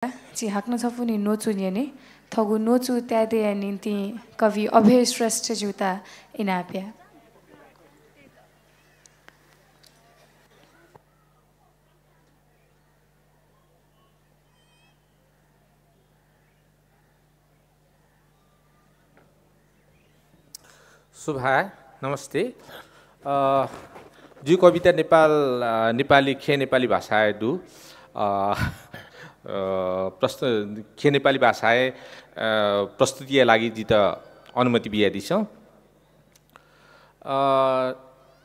चिहाक्न छपुनी नोचु न्यने थगु नोचु त्यादे निन्ति कवि अभय श्रेष्ठ जुता इनाप्या शुभा नमस्ते जी कविता नेपाली खे नेपाली भाषाए दु खे नेपाली भाषाए प्रस्तुतिका लागि जित अनुमति बियादी छ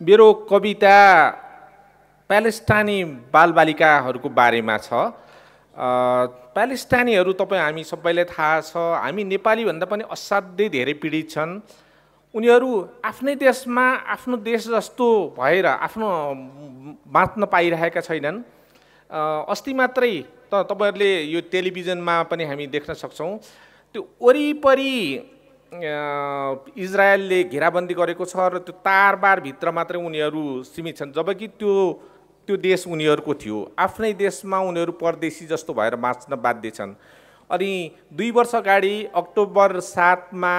मेरो कविता प्यालेस्टाइनी बालबालिकाहरूको बारेमा छ प्यालेस्टाइनीहरू तपाईँ हामी सबैलाई थाहा छ हामी नेपाली भन्दा पनि असाध्यै धेरै पीडित छन् उनीहरू आफ्नै देशमा आफ्नो देश जस्तो भएर आफ्नो बाँच्न पाइरहेका छैनन् अस्ति मात्रै तपाईहरुले यो टेलिभिजनमा पनि हामी देख्न सक्छौं त्यो वरिपरि इजरायलले घेराबन्दी गरेको छ र त्यो तारबार भित्र मात्रै उनीहरू सीमित छन् जबकि त्यो देश उनीहरूको थियो आफ्नै देशमा उनीहरू परदेशी जस्तो भएर बाँच्न बाध्य छन् अनि 2 वर्ष अगाडि अक्टोबर 7 मा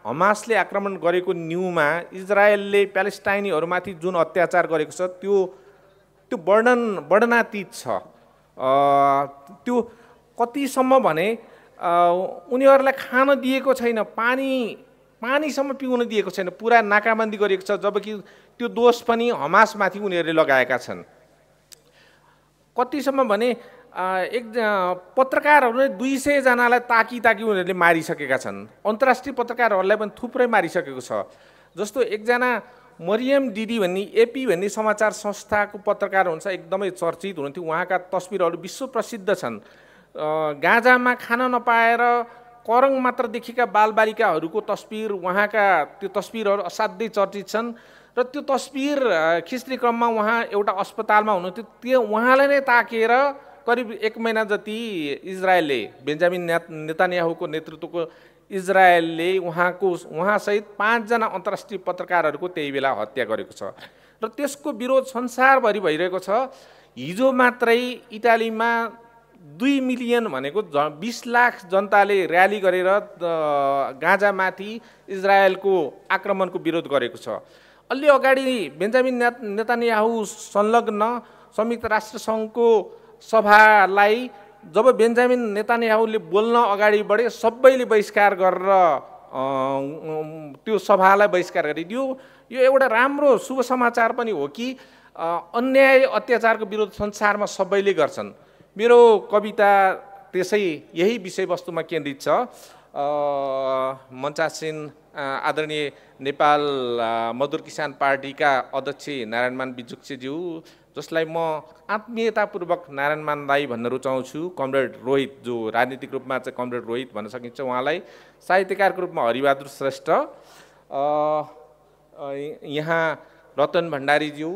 हमासले आक्रमण गरेको न्यूमा इजरायलले प्यालेस्टाइनीहरूमाथि जुन अत्याचार गरेको छ त्यो वर्णनातीत छ त्यो कतिसम्म भने उनीहरूलाई खान दिएको छैन पानीसम्म पिउन दिएको छैन पुरा नाकाबन्दी गरिएको छ जबकि त्यो दोष पनि हमासमाथि उनीहरूले लगाएका छन् कतिसम्म भने एक पत्रकारहरूले 200 जनालाई ताकी उनीहरूले मारिसकेका छन् अन्तर्राष्ट्रिय पत्रकारहरूलाई पनि थुप्रै मारिसकेको छ जस्तो एकजना मरियम दिदी भन्ने एपी भन्ने समाचार संस्थाको पत्रकार हुन्छ एकदमै चर्चित हुनुहुन्थ्यो उहाँका तस्बिरहरू विश्व प्रसिद्ध छन् गाजामा खान नपाएर करङ मात्र देखेका बालबालिकाहरूको तस्बिर उहाँका त्यो तस्बिरहरू असाध्यै चर्चित छन् र त्यो तस्बिर खिच्ने क्रममा उहाँ एउटा अस्पतालमा हुनुहुन्थ्यो त्यो उहाँलाई नै ताकेर करिब 1 महिना जति इजरायलले बेन्जामिन नेतान्याहुको नेतृत्वको इजरायलले उहाँसहित 5 जना अन्तर्राष्ट्रिय पत्रकारहरूको त्यही बेला हत्या गरेको छ र त्यसको विरोध संसारभरि भइरहेको छ हिजो मात्रै इटालीमा 2 मिलियन भनेको 20 लाख जनताले र्याली गरेर गाजामाथि इजरायलको आक्रमणको विरोध गरेको छ अलि अगाडि बेन्जामिन नेतान्याहु संलग्न संयुक्त राष्ट्र सङ्घको सभालाई जब बेन्जामिन नेतान्याहुले बोल्न अगाडि बढे सबैले बहिष्कार गरेर त्यो सभालाई बहिष्कार गरिदियो यो एउटा राम्रो शुभ समाचार पनि हो कि अन्याय अत्याचारको विरोध संसारमा सबैले गर्छन् मेरो कविता त्यसै यही विषयवस्तुमा केन्द्रित छ मञ्चासीन आदरणीय नेपाल मजदुर किसान पार्टीका अध्यक्ष नारायणमान बिजुक्सेज्यू जसलाई म आत्मीयतापूर्वक नारायणमान दाई भन्न रुचाउँछु कमरेड रोहित जो राजनीतिक रूपमा चाहिँ कमरेड रोहित भन्न सकिन्छ उहाँलाई साहित्यकारको रूपमा हरिबहादुर श्रेष्ठ यहाँ रतन भण्डारीज्यू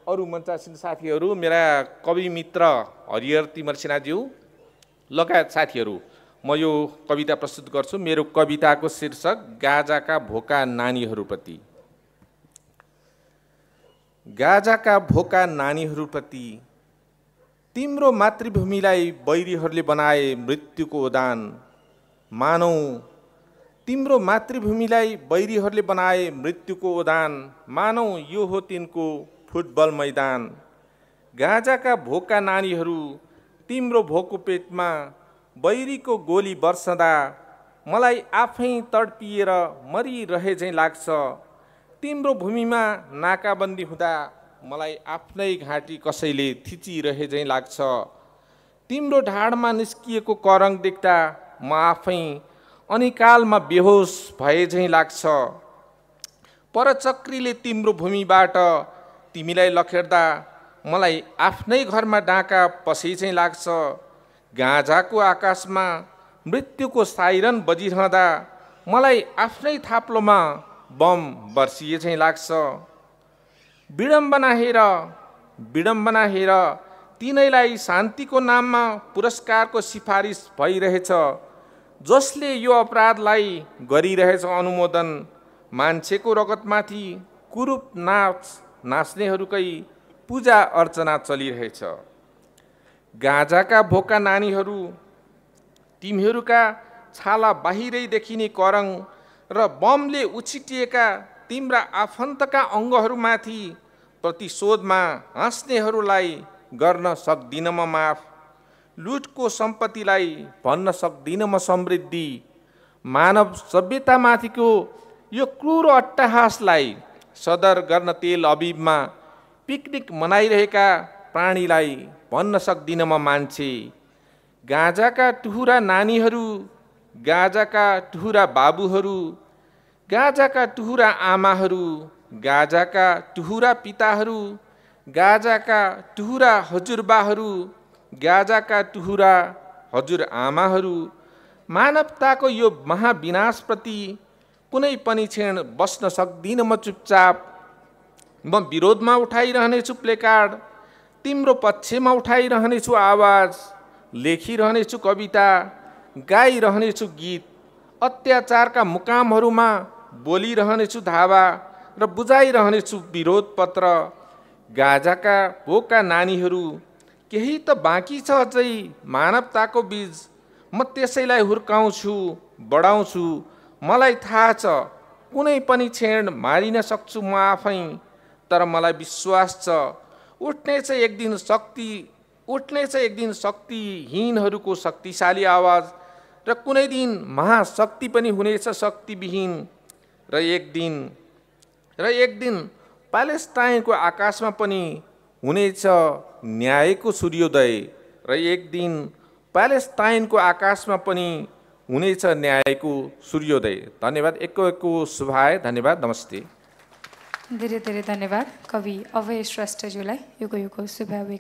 अरू मञ्चासीन साथीहरू मेरा कवि मित्र हरिहर तिमर सिन्हाज्यू लगायत साथीहरू म यो कविता प्रस्तुत गर्छु मेरो कविताको शीर्षक गाजाका भोका नानीहरूप्रति गाजाका भोका नानीहरूप्रति तिम्रो मातृभूमिलाई बैरीहरूले बनाए मृत्युको उदान मानौ तिम्रो मातृभूमिलाई बैरीहरूले बनाए मृत्युको उदान मानौ यो हो तिनको फुटबल मैदान गाजाका भोका नानीहरू तिम्रो भोको पेटमा बैरीको गोली बर्सदा मलाई आफै तडपिएर मरिरहे झैँ लाग्छ तिम्रो भूमिमा नाकाबन्दी हुँदा मलाई आफ्नै घाँटी कसैले थिचिरहे झैँ लाग्छ तिम्रो ढाडमा निस्किएको करङ देख्दा म आफै अनिकालमा बेहोस भए झैँ लाग्छ परचक्रीले तिम्रो भूमिबाट तिमीलाई लखेड्दा मलाई आफ्नै घरमा डाँका पसे झैँ लाग्छ गाजाको आकाशमा मृत्युको साइरन बजिरहँदा मलाई आफ्नै थाप्लोमा बम बर्सिए झैँ लाग्छ विडम्बना हेर तिनैलाई शान्तिको नाममा पुरस्कारको सिफारिस भइरहेछ जसले यो अपराधलाई गरिरहेछ अनुमोदन मान्छेको रगतमाथि कुरूप नाच्नेहरूकै पूजा अर्चना चलिरहेछ गाजाका भोका नानीहरू तिमीहरूका छाला बाहिरै देखिने करङ र बमले उछिटिएका तिम्रा आफन्तका अङ्गहरूमाथि प्रतिशोधमा हाँस्नेहरूलाई गर्न सक्दिन म माफ। लुटको सम्पत्तिलाई भन्न सक्दिन म समृद्धि। मानव सभ्यतामाथिको यो क्रूर अट्टहासलाई सदर गर्न तेल अबिबमा पिकनिक मनाइरहेका प्राणीलाई भन्न सक्दिन म मान्छे। गाँजाका टुहुरा नानीहरू, गाँजाका टुहुरा बाबुहरू, गाँजाका टुहुरा आमाहरू, गाँजाका टुहुरा पिताहरू, गाँजाका टुहुरा हजुरबाहरू, गाँजाका टुहुरा हजुरआमाहरू, मानवताको यो महाविनाशप्रति कुनै पनि क्षण बस्न सक्दिन म चुपचाप। म विरोधमा उठाइरहनेछु प्लेकार्ड, तिम्रो पक्षमा उठाइरहनेछु आवाज, लेखिरहनेछु कविता, गाइरहनेछु गीत, अत्याचारका मुकामहरूमा बोलिरहनेछु धावा र बुझाइरहनेछु विरोध पत्र। गाँजाका भोका नानीहरू, केही त बाँकी छ अझै मानवताको बीज, म त्यसैलाई हुर्काउँछु, बढाउँछु। मलाई थाहा छ कुनै पनि क्षण मारिन सक्छु म आफै, तर मलाई विश्वास छ उठ्नेछ एक दिन शक्तिहीनहरूको शक्तिशाली आवाज, र कुनै दिन महाशक्ति पनि हुनेछ शक्तिविहीन। र एक दिन प्यालेस्टाइनको आकाशमा पनि हुनेछ न्यायको सूर्योदय। र एक दिन प्यालेस्टाइनको आकाशमा पनि हुनेछ न्यायको सूर्योदय। धन्यवाद। एकको शुभाय। धन्यवाद। नमस्ते। धेरै धेरै धन्यवाद कवि अभय श्रेष्ठज्यूलाई युगको शुभावे।